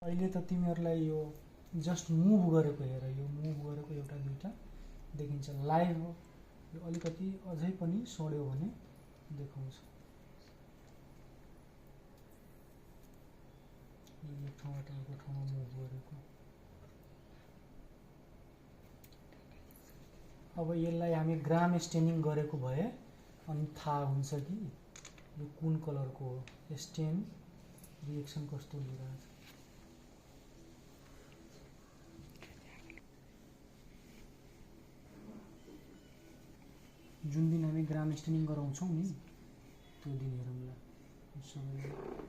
अहिले त तिमीहरूलाई यो जस्ट मुभ गरेको हेर, यो मुभ गरेको एउटा दुईटा देखिन्छ। लाइभ यो अलिकति अझै पनि सड्यो भने देखाउँछ। यो ठाउँबाट अर्को ठाउँमा मुभ गरेको। अब यसलाई हामी ग्राम स्टेनिङ गरेको भए अनि थाहा हुन्छ कि यो कुन कलरको हो, स्टेन रिएक्सन कस्तो लिइरहेछ। जुन दिन हामी ग्राम स्टेनिङ गराउँछौँ नि त्यो दिन हेरौँला सबैले।